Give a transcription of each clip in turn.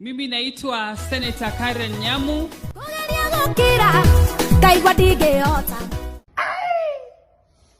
Mimi naitwa Senator Karen Nyamu. Kũgeria gũkira ngaigua ndingĩhota.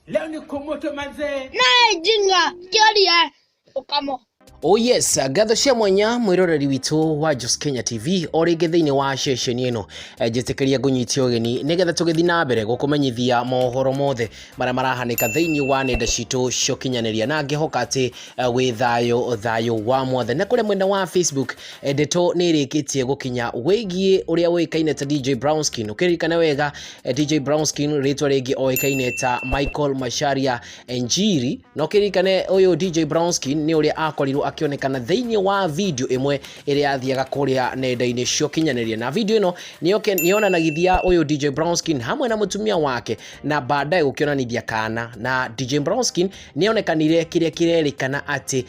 Leo ni kumoto manzee. Naye jinga kĩoria ũkamo. Oh yes, ngatho cia mwanya mwiroreri witũ wa Jos Kenya TV o rĩngĩ thĩinĩ wa ceceni ĩno. Njĩtĩkĩria ngũnyite ũgeni nĩgetha tũgĩthiĩ na mbere gũkũmenyithia mohoro mothe marĩa marahanĩka thĩinĩ wa nenda citũ cia ũkinyanĩria, na ngĩhoka atĩ wĩ thayũ thayũ wa mwathani. Na kũrĩa mwena wa Facebook, ndeto nĩ ĩrĩkĩtie gũkinya wĩgiĩ ũrĩa ũĩkaine ta DJ Brownskin. Ũkĩririkana wega, DJ Brownskin rĩtwa rĩngĩ oĩkaine ta Michael Macharia Njiri, na ũkĩririkane ũyũ DJ Brownskin nĩ ũrĩa akorirwo akĩonekana thĩinĩ wa video ĩmwe ĩrĩa yathiaga kũrĩa nenda-inĩ cia ũkinyanĩria, na video ĩno nĩyonanagithia ũyũ DJ Brownskin hamwe na mũtumia wake, na baadaye gũkĩonanithia kana na DJ Brownskin nĩonekanire kĩrĩa kĩrerĩkana atĩ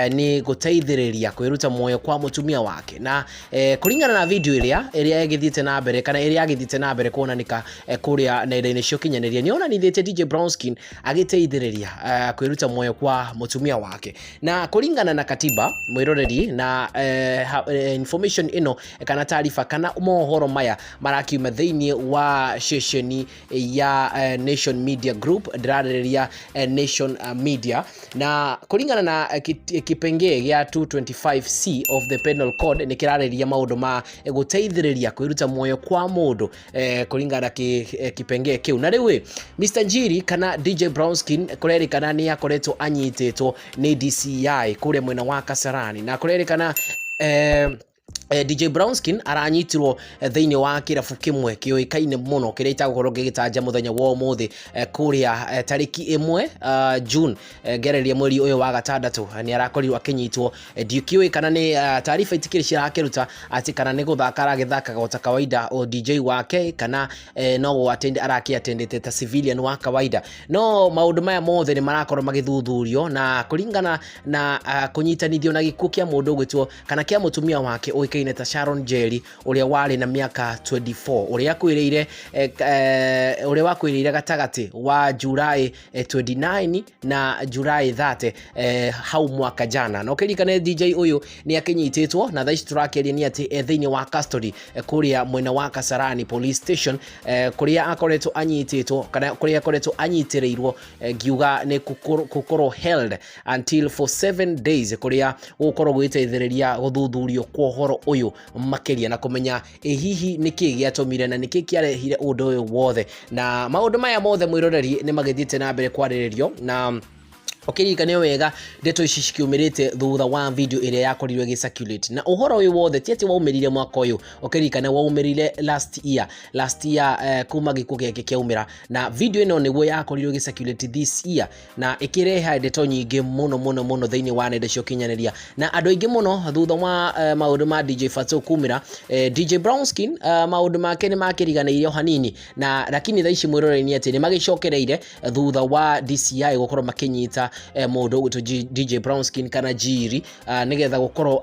nĩ gũteithĩrĩria kwĩruta muoyo kwa mũtumia wake. Na kũringana na video ĩrĩa ĩgĩthiĩte na mbere kana ĩrĩa yagĩthiĩte na mbere kuonanĩka kũrĩa nenda-inĩ cia ũkinyanĩria, nĩyonanithĩtie DJ Brownskin agĩteithĩrĩria kwĩruta muoyo kwa mũtumia wake. Na kũringana na katiba, mwĩroreri, na information ĩno kana taarifa kana mohoro maya marakiuma thĩinĩ wa ceceni ya Nation Media Group, ndĩrarĩrĩria Nation Media, na kũringana na kipengee gĩa 225C of the Penal Code nĩ kĩrarĩrĩria maũndũ ma gũteithĩrĩria kwĩruta muoyo kwa mũndũ, kũringana na kipengee kĩu. Na rĩu ĩ, Mr Njiri kana DJ Brownskin kũrerĩkana nĩ akoretwo anyitĩtwo nĩ DCI kũrĩa mwena wa Kasarani, na kũrerĩkana DJ Brownskin aranyitirwo thĩinĩ wa kĩrabu kĩmwe kĩũĩkaine mũno kĩrĩa itagũkorwo ngĩgĩtanja mũthenya wa ũmũthĩ, kũrĩa tarĩki 1 June, ngereria mweri ũyũ wa gatandatũ, nĩ arakorirwo akĩnyitwo. Ndikĩũĩ kana nĩ taarifa itikĩrĩ cirakĩruta atĩ kana nĩ gũthaka aragĩthakaga o ta kawaida o DJ wake, kana no gũ-attend arakĩattendete ta civilian wa kawaida. No maũndũ maya mothe nĩ marakorwo magĩthuthurio na kũringana na kũnyitanithio na gĩkuũ kĩa mũndũ ũgwĩtwo kana kĩa mũtumia wake ũĩkaine ta Sharon Njeri, ũrĩa warĩ na mĩaka 24, ũrĩa akuĩrĩire ũrĩa wakuĩrĩire gatagatĩ wa July 29 na July 30 hau mwaka jana. Na ũkĩririkane DJ ũyũ nĩ akĩnyitĩtwo, na thaa ici tũrakĩaria nĩ atĩ thĩinĩ wa custody kũrĩa mwena wa Kasarani Police Station, kũrĩa akoretwo anyitĩtwo kana kũrĩa akoretwo anyitĩrĩirwo, ngiuga nĩ gũkorwo held until for 7 days, kũrĩa gũgũkorwo gwĩteithĩrĩria gũthuthurio kwa ũhoro ũyũ makĩria na kũmenya ĩ hihi nĩkĩ gĩatũmire na nĩkĩ kĩarehire ũndũ ũyũ wothe. Na maũndũ maya mothe, mwĩroreri, nĩ magĩthiĩte na mbere kwarĩrĩrio, na ũkĩririkane wega ndeto ici cikiumĩrĩte thutha wa video ĩrĩa yakorirwo ĩgĩ-circulate. Na ũhoro ũyũ wothe ti atĩ waumĩrire mwaka ũyũ, ũkĩririkane waumĩrire last year, last year, kuma gĩkuũ gĩake kĩaumĩra, na video ĩno nĩguo yakorirwo ĩgĩ-circulate this year na ĩkĩreha ndeto nyingĩ mũno mũno mũno thĩinĩ wa nenda cia ũkinyanĩria na andũ aingĩ mũno. Thutha wa maũndũ ma DJ Fatxo kumĩra, DJ Brownskin, maũndũ make nĩ makĩriganĩire o hanini, na lakini thaa ici, mwĩroreri, nĩ atĩ nĩ magĩcokereire thutha wa DCI gũkorwo makĩnyita mũndũ ũgwĩtwo DJ Brownskin kana Njiri, nĩgetha gũkorwo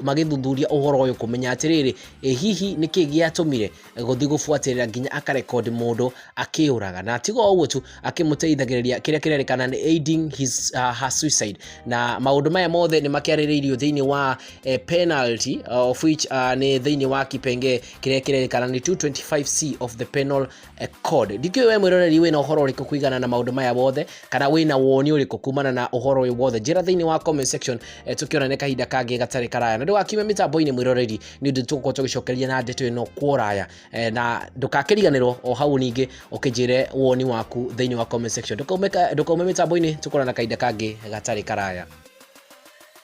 magĩthuthuria ũhoro ũyũ kũmenya atĩrĩrĩ, ĩ hihi nĩkĩ gĩatũmire gũthiĩ gũbuatĩrĩra nginya akarekodi mũndũ akĩũraga, na tiga o ũguo tu, akĩmũteithagĩrĩria kĩrĩa kĩrerĩkana nĩ aiding his, her suicide. Na maũndũ maya mothe nĩ makĩarĩrĩirio thĩinĩ wa penalty, of which nĩ thĩinĩ wa kipengee kĩrĩa kĩrerĩkana nĩ 225C of the Penal Code. Ndikĩũĩ we mwĩroreri wĩna ũhoro ũrĩkũ kũigana na maũndũ maya wothe, kana wĩna woni ũrĩkũ kumana na ũhoro ũyũ wothe. Njĩra thĩinĩ wa comment section, tũkĩonane kahinda kangĩ gatarĩ karaya. Na ndũgakiume mĩtambo-inĩ, mwĩroreri, nĩ ũndũ tũgũkorwo tũgĩcokeria na ndeto ĩno kworaya, na ndũgakĩriganĩrwo o hau ningĩ ũkĩnjĩre woni waku thĩinĩ wa comment section. Ndũkaume mĩtambo-inĩ, tũkorana kahinda kangĩ gatarĩ karaya.